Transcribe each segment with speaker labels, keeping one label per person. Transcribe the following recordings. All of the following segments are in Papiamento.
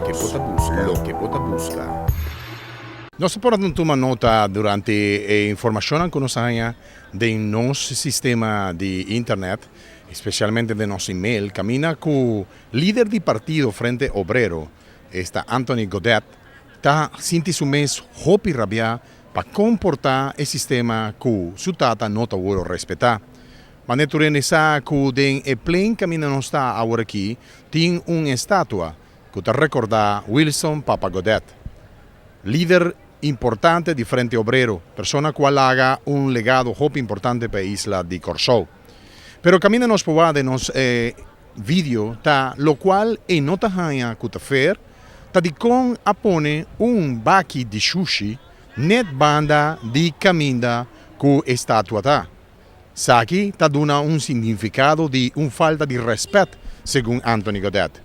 Speaker 1: Loke bo ta buska. Loke bo ta buska.
Speaker 2: Nos a por a tuma nota durante e informashonnan ku nos a haña den nos sistema di internet, especialmente den nos email, kaminda ku lider di partido Frente Obrero, esta Anthony Godett, ta sinti su mes hopi rabiá pa komportá e sistema ku su tata no ta wòrdu respetá. Mane tur hende sa ku den e plein kaminda nos ta aworakí tin un estatua ku ta rekordá Wilson Papa Godett, lider importante di Frente Obrero, persona ku a laga un legado hopi importante pa e isla di Kòrsou. Pero kaminda nos por wak den nos video ta lokual e no ta haña ku ta fair, ta dikon a pone un baki di shushi net banda di kaminda ku e statua ta. Esaki ta duna un signifikado di un falta di rèspèt, segun Anthony Godett.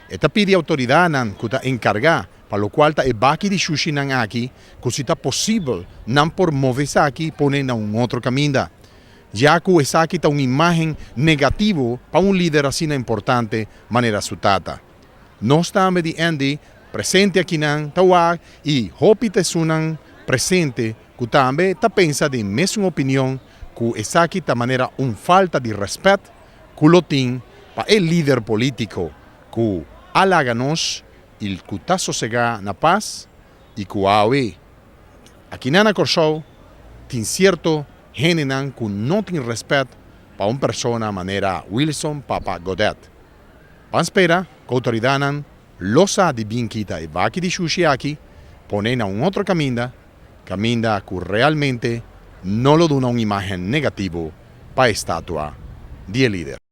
Speaker 2: E ta pidi outoridatnan ku ta enkargá pa lokual ta e baki di shushinan aki ku si ta posibel nan por move esaki pone na un otro kaminda, ya ku esaki ta un imágen negativo pa un lider asina importante manera su tata. Nos tambe di Andy presente akinan ta wak i hopi ta esunnan presente ku tambe ta pensa den mesun opinion ku esaki ta manera un falta di rèspèt ku lo tin pa e lider polítiko ku a laga nos i ku ta sosegá na pas i ku awe akinan na Kòrsou tin sierto hendenan ku no tin rèspèt pa un persona manera Wilson Papa Godett. Ban spera ku outoridatnan lo sa di bin kita e baki di shushi aki pone na un otro kaminda, kaminda ku realmente no lo duna un imágen negativo pa e statua di e lider.